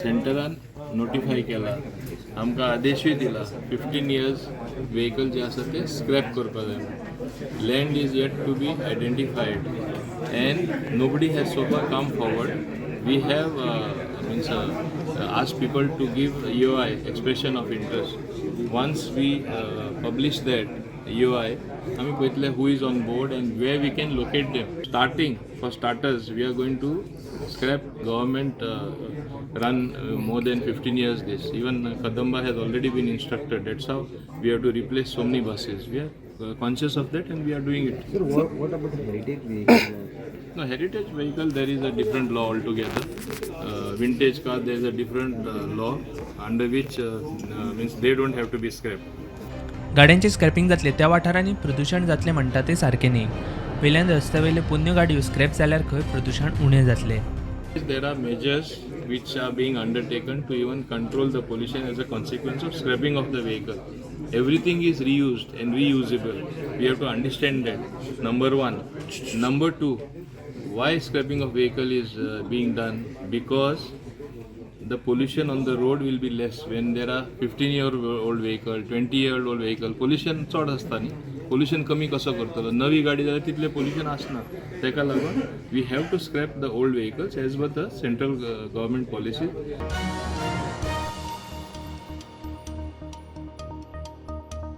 सेंटरान notify केला, आमकां आदेशूय दिला, 15 इयर्स व्हेकल जे आसा ते स्क्रॅप करपा जाय. Land is yet to be identified and nobody has so far come forward. We have means asked people to give EOI, expression of interest. Once we publish that EOI, आमी पळयतले who is on board and where we can locate them. Starting, for starters, we are going to scrap government run more than 15 years this. Even Kadamba has already been instructed. That's how we have to replace so many buses. We are conscious of that and we are doing it. Sir, what about the heritage vehicle? No, heritage vehicle, there is a different law altogether. Vintage car, there is a different law under which means they don't have to be scrapped. गाड्यांची scrapping जातले त्या वाठारांनी प्रदुशण जातलें म्हणटा तें सारकें न्ही. वयल्यान रस्त्या वयल्यो पोन्न्यो गाडयो स्क्रॅप जाल्यार खंय प्रदुशण उणें जातलें. There are measures which are being undertaken to even control the pollution as a consequence of scrapping of the vehicle. Everything is reused and reusable. We have to understand that. Number one. Number two, why scrapping of vehicle is being done? Because the pollution on the road will be less when there are 15-year old vehicle, 20-year old vehicle. Pollution चड आसता न्ही, pollution कमी कसो करतलो? नवी गाडी जाल्यार तितलें पोल्युशन आसना. ताका लागून we have to scrap the old vehicles as per the central government policy.